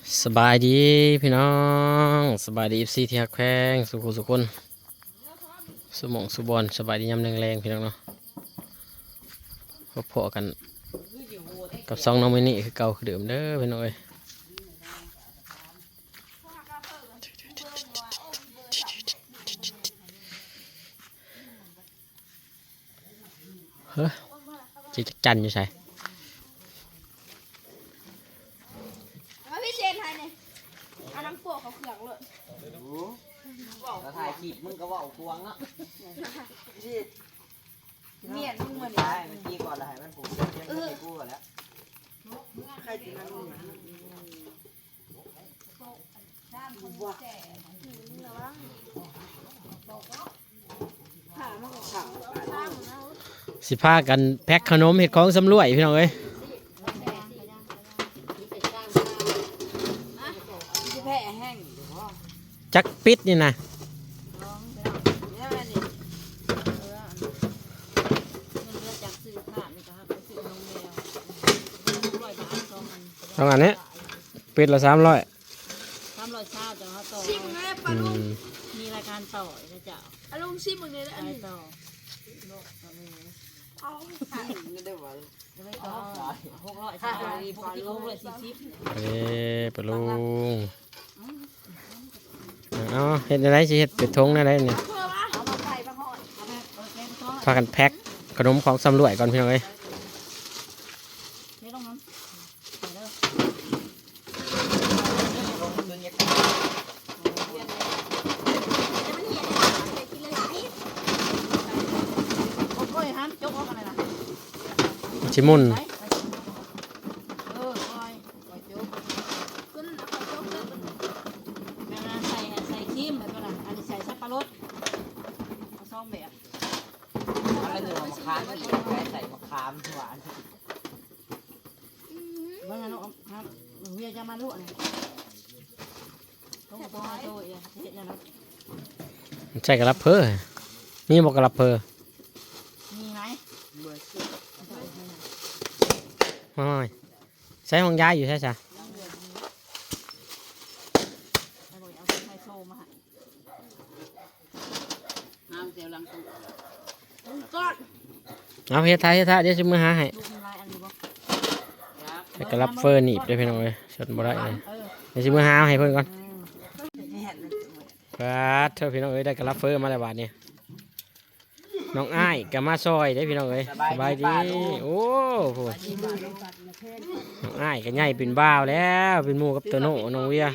ສະບາຍດີພີ່ນ້ອງ ສະບາຍດີ ເອັຟຊີ ທີ່ຮັກແພງສູ່ຜູ້ສູ່ຄົນ ສູ່ໝ່ອງສູ່ບ່ອນ. ສະບາຍດີຍາມແລງໆ ພີ່ນ້ອງເນາະ. ພົບພໍ້ກັນກັບຊ່ອງນ້ອງມິນິຄືເກົ່າຄືເດີມເດີພີ່ນ້ອງເອີຍ. ເຮີ້ ຈີຈັກຈັນຢູ່ໃສ? ມາພິເສດໃຫ້ນີ້ ເອົານ້ຳໂປະເຂົ້າເຄື່ອງໂລດ. ເວົ້າ ແລ້ວຖ່າຍຄລິບ ມຶງກໍເວົ້າກວາງເນາະ. ມຽນມຶງມື້ນີ້ ໄປ ມັນຕີກ່ອນ ແລ້ວໃຫ້ມັນຜູກ ເອີ ມັນຕີກູກ່ອນແລ້ວ. ຊິພາກັນແພັກຂະໜົມເຮັດຂອງຊຳລວຍພີ່ນ້ອງເອີຍ. ຊິແພ້ແຮງຢູ່ບໍ່? ຈັກປິດນີ້ນະ. ສອງອັນນີ້ ປິດລະສາມຮ້ອຍ ສາມຮ້ອຍຊາວ ແຕ່ວ່າເຮົາຕໍ່ ຊິມແດ່ປາລຸງ. ອືມ ມີລາຍການຕໍ່ເດ້ເຈົ້າ. ອາລຸງຊິມເບິ່ງແດ່ ອັນນີ້ ຕໍ່ ເອົາ ເອົາ ຫົກຮ້ອຍຊາວ ຫົກຮ້ອຍສີ່ສິບ. ເອີ ປາລຸງ ເອົາ ເຮັດແນວໃດ ຊິເຮັດເປັນຖົງແນວໃດນີ້? ເອົາມາໃສ່ມາຮອດ ພາກັນແພັກຂະໜົມຂອງຊຳລວຍກ່ອນ ພີ່ນ້ອງເອີຍ. ເທລົງນຳ ເດີ ໂອ້ຍ ຫ້າມຈົກອອກອັນນັ້ນນະ ມັນຊິໝຸ່ນ. ເອີ ປ່ອຍ ປ່ອຍຈົກ ຂຶ້ນ ປ່ອຍຈົກເລີຍ. ແມ່ນໃສ່ ໃສ່ຄຣີມແລ້ວກໍລະ ອັນນີ້ໃສ່ສັບປະລົດ ເອົາສອງແບບ. ເອົາລະ ເອົາມະຂາມ ໃສ່ມະຂາມຫວານ. ເບິ່ງອັນນັ້ນ ເວຍຈະມາລຸນີ້ ໂຕ ໂຕ ໂຕ ເຮັດຫຍັງນະ? ມັນໃສ່ກະລັບເພີ ມີບໍ່ກະລັບເພີ? ມີໄໝ? ໂອ້ຍ ໃສ່ຂອງຍາຍຢູ່ໃສຊະ? ເອົາເຮັດຖ້າ ເຮັດຖ້າ ດຽວຊິມືຫາໃຫ້. ໄດ້ກະລັບເຟີໜີບເດ້ພີ່ນ້ອງເອີຍ ຊົນບໍ່ໄດ້ເລີຍ. ດຽວຊິມືຫາໃຫ້ເພິ່ນກ່ອນ. ປາດເທີ ພີ່ນ້ອງເອີຍ ໄດ້ກະລັບເຟີມາແລ້ວບາດນີ້. ນ້ອງອ້າຍກໍມາຊ່ອຍເດ້ພີ່ນ້ອງເອີຍ. ສະບາຍດີ ສະບາຍດີ ປ້າລຸງ. ໂອ້ ໂຫ ນ້ອງອ້າຍກໍໃຫຍ່ເປັນບ່າວແລ້ວ ເປັນໝູ່ກັບໂຕໂນ່ ນ້ອງເວຍ.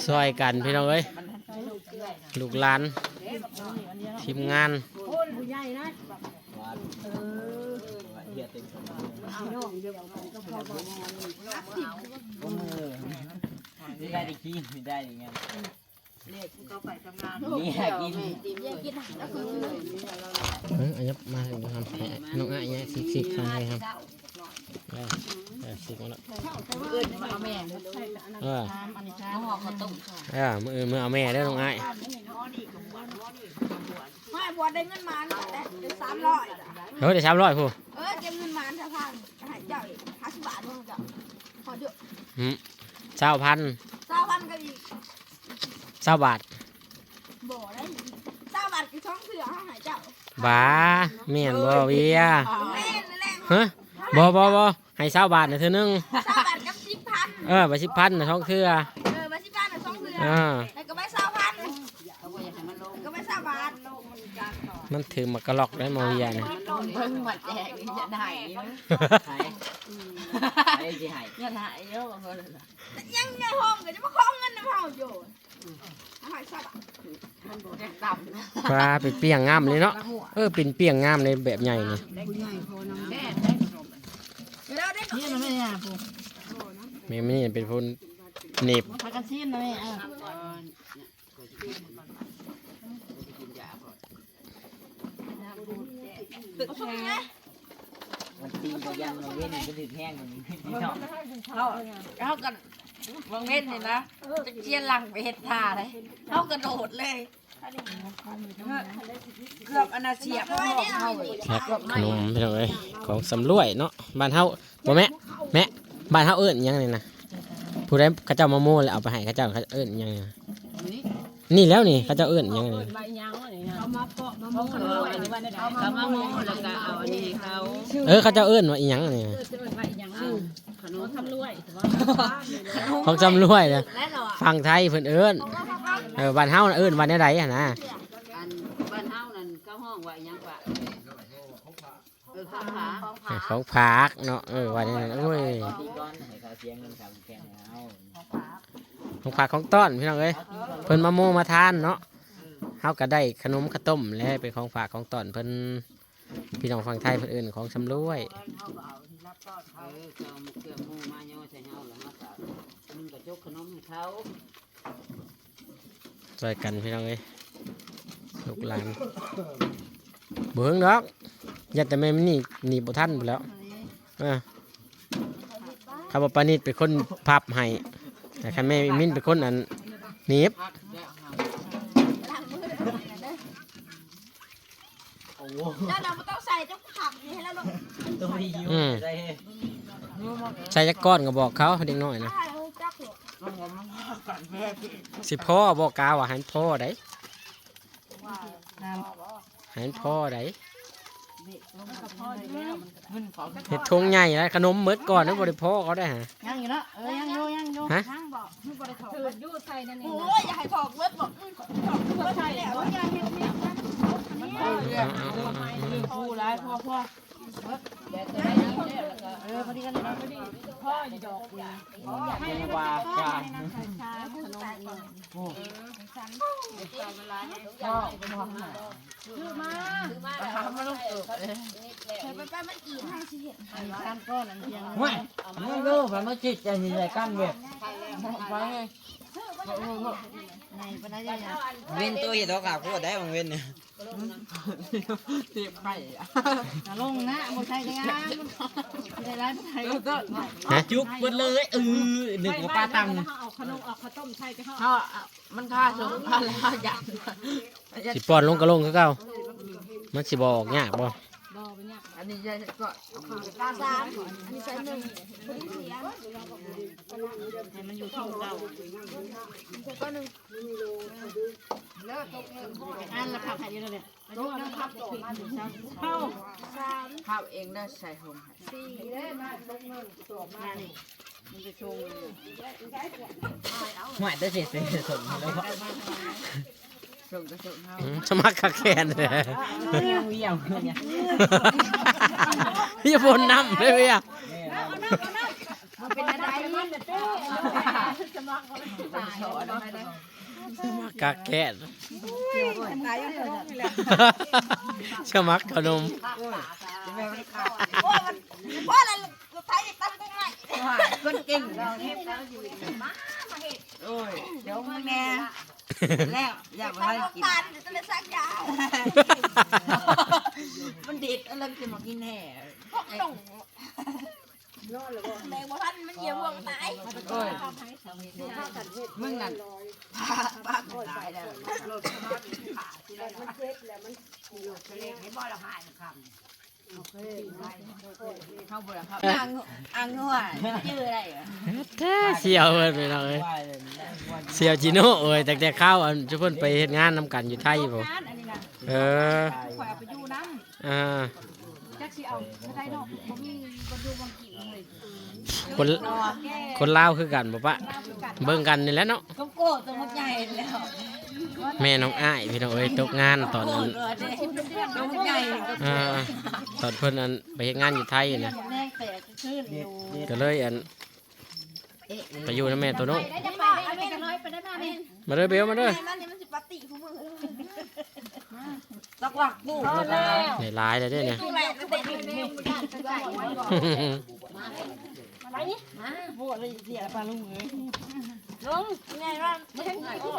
ຊ່ອຍກັນພີ່ນ້ອງເອີຍ ລູກຫຼານ ທີມງານ. ໄດ້ໄດ້ກິນ ໄດ້ໄດ້ຫຍັງ. ນີ້ຫາກິນ ເອີ ອັນນີ້ມາໃຫ້ນ້ອງອ້າຍນີ້ ຊິບ ຊິບ ຂ້າງໃຫ້ເຮົາ. ເອີ ເອີ ຊິບ ມາແລ້ວ ເອີ້ນມາເອົາແມ່ ເອີ ເອີ ມື້ອື່ນມາເອົາແມ່ເດີນ້ອງອ້າຍ. ມາບວດໄດ້ເງິນມານ ໄດ້ສາມຮ້ອຍ. ເອີ ໄດ້ສາມຮ້ອຍພຸ້ນ. ເອີ ເກັບເງິນມານ ສາມພັນ ໃຫ້ເຈົ້າອີກຫ້າສິບບາດເດີເຈົ້າ. ຮອດຢູ່ ຫືມ ຊາວພັນ ຊາວພັນກໍອີກ ຊາວບາດ. ບໍ່ໄດ້ ຊາວບາດຄືສອງເທື່ອເຮົາໃຫ້ເຈົ້າ. ບາ ແມ່ນບໍ່ເວຍ? ແມ່ນແຫຼະ. ຮະ ບໍ່ ບໍ່ ບໍ່ ໃຫ້ຊາວບາດນະເທື່ອໜຶ່ງ. ຊາວບາດກັບສິບພັນ. ເອີ ບາດສິບພັນນະສອງເທື່ອ. ເອີ ບາດສິບພັນນະສອງເທື່ອ. ເອີ ແລ້ວກໍໄວ້ຊາວພັນ ກໍໄວ້ຊາວບາດ. ມັນຖືໝາກກະລັອກໄດ້ມາເວຍນີ້. ເບິ່ງມາແຈກນີ້ຈະໄດ້ ໃຜ ໃຜຊິໃຫ້ ຢ່າໄດ້ເດີ. ຍັງໃຫຍ່ຫ້ອງກໍຈະມາຂໍເງິນນຳເຮົາຢູ່. ປາ ເປັນປ່ຽງງາມເລີຍເນາະ. ເອີ ເປັນປ່ຽງງາມໃນແບບໃຫຍ່ນີ້. ແມ່ນນີ້ເປັນຜູ້ໜີບ ພາກັນຊີນນະແມ່. ມັນຕີນກໍຍັງມາເວັ້ນ ມັນຖືກແຮງກວ່ານີ້ເນາະ. ເຮົາ ເຮົາກັນບາງເວັນນີ້ນະ ຈັກເຊຍຫຼັງໄປເຮັດທ່າໃດ ເຮົາກະໂດດເລີຍ. ເກືອບອັນນາເສຍບຂອງເຮົາເລີຍ ຄັກຂະໜົມພີ່ນ້ອງເອີຍ ຂອງຊຳລວຍເນາະ ບ້ານເຮົາ ບໍ່ແມ່ ແມ່ ບ້ານເຮົາເອີ້ນຫຍັງນີ້ນະ ຜູ້ໃດເຂົາເຈົ້າມາໂມແລ້ວເອົາໄປໃຫ້ເຂົາເຈົ້າ ເຂົາເອີ້ນຫຍັງນີ້ນະ ນີ້ແຫຼ້ວນີ້ ເຂົາເຈົ້າເອີ້ນຫຍັງນີ້ ເອົາມາເປາະມາໂມ ເອົາມາໂມແລ້ວກໍເອົາອັນນີ້ໃຫ້ເຂົາ ເອີ ເຂົາເຈົ້າເອີ້ນວ່າອີ່ຫຍັງນີ້ ເອີ້ນວ່າອີ່ຫຍັງ ຂະໜົມ ຂອງຊຳລວຍ ຂອງຊຳລວຍນະ ຝັ່ງໄທເພິ່ນເອີ້ນ ເອີ ບ້ານເຮົານະເອີ້ນວ່າແນວໃດຫັ້ນນະ ອັນບ້ານເຮົານັ້ນເຂົາຮ້ອງວ່າອີ່ຫຍັງກະ ເອີ ຂອງຝາກ ຂອງຝາກເນາະ ເອີ ວ່າແນວນັ້ນ ໂອ້ຍ ຂອງຝາກຂອງຕ້ອນ ພີ່ນ້ອງເອີຍ ເພິ່ນມາໂມມາທານເນາະ ເຮົາກະໄດ້ຂະໜົມຂະຕົ້ມແຫຼະ ເປັນຂອງຝາກຂອງຕ້ອນເພິ່ນ ພີ່ນ້ອງຝັ່ງໄທເພິ່ນເອີ້ນຂອງຊຳລວຍ ເອີ ເຂົາເອົາເຄື່ອງໝູມາຍໍໃສ່ເຮົາ ແລ້ວເຮົາກະໜຶ່ງກະຈົກຂະໜົມໃຫ້ເຂົາ ຊ່ວຍກັນພີ່ນ້ອງເອີຍ ລູກຫຼານ ບໍ່ເຫິງດອກ ຢ້ານແຕ່ແມ່ມິນນີ້ໜີບບໍ່ທັນພຸ້ນແຫຼ້ວ ເອີ ຄັນວ່າປານິດເປັນຄົນພັບໃຫ້ ແຕ່ຄັນແມ່ມິນເປັນຄົນອັນໜີບ ເຈົ້ານະບໍ່ຕ້ອງໃສ່ ເຈົ້າພັບນີ້ໃຫ້ລະລູກ ອືມ ໃສ່ຈັກກ້ອນກໍບອກເຂົາ ເດັກນ້ອຍນະ ໃສ່ໃຫ້ຮູ້ຈັກໂລດ ຊິພໍບໍ່ ກາວ່າໃຫ້ພໍໄດ ໃຫ້ພໍໄດ ເຮັດຖົງໃຫຍ່ແລ້ວ ຂະໜົມໝົດກ່ອນ ບໍ່ໄດ້ພໍເຂົາໄດຫາ ຍັງຢູ່ເນາະ ເອີ ຍັງຢູ່ ຍັງຢູ່ ຮະ ຍັງບໍ່ ຄືບໍ່ໄດ້ຖອກ ຖືກຢູ່ໃສ່ນັ້ນເອງ ໂອ້ຍ ຢ່າໃຫ້ຖອກເບິດ ບອກ ອື ຖອກເບິດໃສ່ແລ້ວ ຢ່າເຮັດແນວນັ້ນ ເອີ ເອີ ເອີ ເອີ ຜູ້ຫຼາຍ ພໍ ພໍ ເອີ ພໍດີກັນເລີຍເນາະ ພໍຢູ່ດອກ ໃຫ້ວ່າ ໃສ່ຊາຂະໜົມ ຊື້ມາ ຊື້ມາ ເອົາມາລົງເກີບເລີຍ ໃສ່ໄປໆ ມັນອີກ ເຮົາຊິເຮັດ ອັນນີ້ສາມກ້ອນ ອັນພຽງ ຫ້ວຍ ມັນເດີ ມັນຊິຈະຊິໃສ່ກັນເວີຍ ໄປເວີຍ ໃຫຍ່ປານໃດເດ້ ເວັນໂຕເຮັດດອກຂາວໂພດໄດ້ ບາງເວັນນີ້ ເຈັບໄຂ້ ກະລົງນະ ບໍ່ໃສ່ແຕ່ງາມ ຊິໄດ້ຫຼາຍປານໃດ ຮະ ຈຸກເບິດເລີຍ ເອີ ນຶກວ່າປາຕັງ ເຮົາເອົາຂະໜົມ ເອົາເຂົ້າຕົ້ມໃສ່ ແຕ່ເຮົາ ເຮົາ ມັນຄາສົງຄາລາ ຢ້ານ ຊິປ້ອນລົງກະລົງຄືເກົ່າ ມັນຊິບໍ່ອອກຍາກບໍ່ ບໍ່ ບໍ່ຍາກ ອັນນີ້ໃສ່ກະ ສາມ ອັນນີ້ໃສ່ໜຶ່ງ ພໍດີເສຍ ໃຫ້ມັນຢູ່ເທົ່າເກົ່າ ໃສ່ກ້ອນໜຶ່ງ ອັນລະພັບໃຫ້ຢູ່ແລ້ວແຫຼະ ເຮົາ ສາມ ເຮົາເອງໄດ້ໃສ່ຫົງໃຫ້ ສີ່ ມານີ້ ມັນຈະຊົງ ຫ້ວຍ ແຕ່ຊິໃສ່ສົງແລ້ວ ສົ່ງກໍສົ່ງເຮົາ ອືມ ສະໝັກຄັກແຄ້ນແທ້ ວຽງ ວຽງ ວຽງ ຢ່າພົ່ນນ້ຳເດ້ວຽງ ເປັນແນວໃດ ສະໝັກຄັກແຄ້ນ ຕາຍ ສະໝັກຂະໜົມ ໂອ້ຍ ມັນ ພໍລະ ໄທຕັດກົກໃໝ່ ຄົນເກັ່ງ ໂອ້ຍ ດຽວມຶງແດ່ ແລ້ວ ຢາກມາໃຫ້ກິນ ເອົາຕານ ຈະໄດ້ສັກຢາ ມັນເດັດ ແລ້ວຊິມາກິນແທ້ ພວກໜູ ແມງບໍ່ທັນ ມັນຢຽບຫົວກະຕາຍ ໂອ້ຍ ມຶງນັ້ນ ປາກ ປາກຕາຍແລ້ວ ມັນເຈັບແລ້ວ ມັນ ເຮັດບໍ່ລະຫາຍຄຳ ເຮົາບໍ່ໄດ້ເຂົ້າ ອ່າງ ອ່າງນົວ ຈື່ໄດ້ ແທ້ ສ່ຽວເພິ່ນພີ່ນ້ອງເອີຍ ສ່ຽວຈິໂນເອີຍ ຕັ້ງແຕ່ຄາວອັນ ຊຸມເພິ່ນໄປເຮັດງານນຳກັນຢູ່ໄທພຸ້ນ ເອີ ຂ້ອຍເອົາໄປຢູ່ນຳ ອ່າ ຈັກຊິເອົາເທົ່າໃດເນາະ ບໍ່ມີບ່ອນຢູ່ບ່ອນກິນເລີຍ ຄົນ ຄົນລາວຄືກັນບໍ່ປະ ເບິ່ງກັນນີ້ແຫຼະເນາະ ໂກໂກ້ຕົວບັກໃຫຍ່ແລ້ວ ແມ່ນ້ອງອ້າຍພີ່ນ້ອງເອີຍ ຕົກງານຕອນນັ້ນ ໂກໂກ້ຕົວບັກໃຫຍ່ ເອີ ຕອນເພິ່ນອັນໄປເຮັດງານຢູ່ໄທນະ ແດງແຕກຄືນຢູ່ ກະເລີຍອັນ ໄປຢູ່ນຳແມ່ໂຕໂນ້ ມາເດີເບວ ມາເດີ ມັນນີ້ມັນຊິປາຕິຜູ້ມື້ ຫຼັກໆ ຕູ້ ໄດ້ຫຼາຍແລ້ວເດ້ນີ້ ໄປນີ້ ໂອ້ຍ ເສຍປາລຸງເອີຍ ລົງ ແມ່ນວ່າ ມັ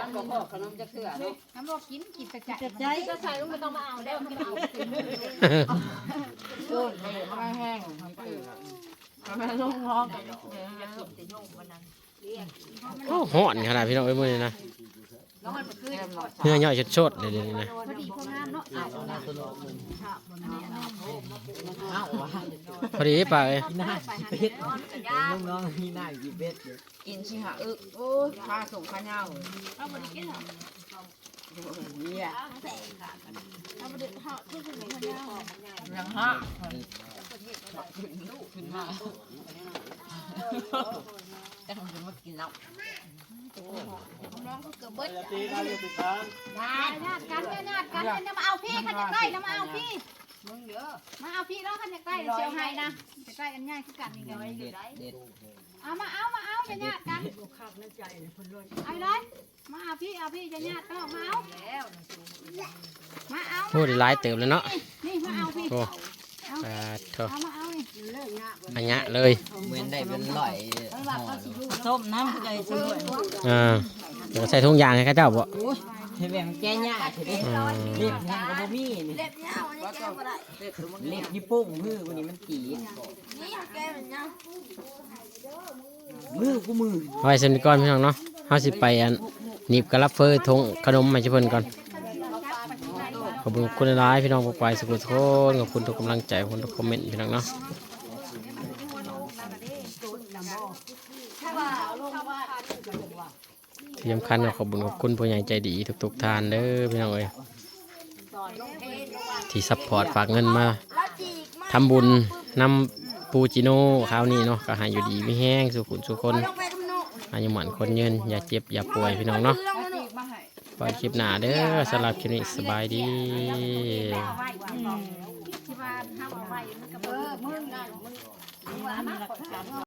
ນບໍ່ພໍຂະໜົມຈັກເທື່ອເນາະ ມັນບໍ່ກິນ ກິນແຕ່ໃຈ ໃຈ ໃສ່ ບໍ່ຕ້ອງມາເອົາເດີ ມັນເອົາ ໂອ້ຍ ແຫ້ງ ມັນແຫ້ງ ມັນລົງທ້ອງ ໂອ້ ຮ້ອນຂະໜາດພີ່ນ້ອງເອີຍ ມື້ນີ້ນະ ເຫື່ອຍ້ອຍໂຊດໆ ເລີຍເດນີ້ນະ. ພໍດີພໍງາມເນາະ. ພໍດີປາເອີຍ. ກິນອາຫານກິນເຜັດ ນ້ອງໆ ກິນອາຫານກິນເຜັດ. ກິນຊິຫາອຶກ. ໂອ້ຍ ຄາສົງຄາເຫງົ້າ. ເຮົາບໍ່ໄດ້ກິນຫຣອ? ໂອ້ຍ ເນຍ ເຮົາບໍ່ໄດ້ ເຮົາຄືສົງຄາເຫງົ້າ ຍັງຫາ ຂຶ້ນມາ ຈັກມັນຊິມາກິນເນາະ. ນ້ອງກໍເກືອບເບິດ. ຢ່າຕີກັນ ຢ່າຕີກັນ. ຍາດກັນ ຍາດກັນ. ຢ່າມາເອົາພີ້ ຄັນຢາກໄດ້ນະ ມາເອົາພີ້. ມາເອົາພີ້ເນາະ ຄັນຢາກໄດ້ ຊິເອົາໃຫ້ນະ. ຢາກໄດ້ອັນໃຫຍ່ຄືກັນນີ້ ເອົາໄວ້ຢູ່ໄດ້. ເອົາມາເອົາ ມາເອົາ ຢ່າຍາດກັນ. ເອົາເລີຍ ມາເອົາພີ້ ເອົາພີ້ ຢ່າຍາດເນາະ ມາເອົາ ມາເອົາ. ໂອ້ ໄດ້ຫຼາຍເຕີບແລ້ວເນາະ. ນີ້ ມາເອົາພີ້. ໂອ້ ເອົາ ສາທຸ ເອົາມາເອົານີ້ ອັນຍະເລີຍ. ເໝືອນໄດ້ເປັນຮ້ອຍຫໍ່. ສົ້ມນ້ຳໃສ່ ອ່າ ແລ້ວກໍໃສ່ຖົງຢາງໃຫ້ເຂົາເຈົ້າບໍ? ໂອ້ຍ ໃຫ້ແບບແກ້ຍາກ. ອືມ ເລັບຫຍັງກໍບໍ່ມີນີ້ ເລັບຍາວ ອັນນີ້ແກ້ບໍ່ໄດ້. ເລັບນິ້ວໂປ້ງມືຜູ້ນີ້ມັນຕີດ. ນີ້ແກ້ມັນຍາວ. ມື້ກູມື້ ເອົາໄວ້ສ່ຳນີ້ກ່ອນພີ່ນ້ອງເນາະ. ເຮົາຊິໄປອັນໜີບກະລາເຟີ ຖົງຂະໜົມໃຫ້ເພິ່ນກ່ອນ. ຂອບຄຸນ ຂອບຄຸນຫຼາຍໆ ພີ່ນ້ອງປອງປາຍ ສຸກຄົນ. ຂອບຄຸນທຸກກຳລັງໃຈ ຂອບຄຸນທຸກຄອມເມັນພີ່ນ້ອງເນາະ. ທີ່ສຳຄັນກໍຂອບບຸນຂອບຄຸນຜູ້ໃຫຍ່ໃຈດີທຸກໆທ່ານເດີພີ່ນ້ອງເອີຍ ທີ່ຊັບພອດຝາກເງິນມາທຳບຸນນຳປູຈິໂນຄາວນີ້ເນາະ. ກໍໃຫ້ຢູ່ດີມີແຮງສູ່ຄົນສູ່ຄົນ ອາຍຸໝັ້ນຂວັນຍືນ ຢ່າເຈັບຢ່າປ່ວຍພີ່ນ້ອງເນາະ. ພໍກັນຄລິບໜ້າເດີ. ສຳລັບຄລິບນີ້ສະບາຍດີ.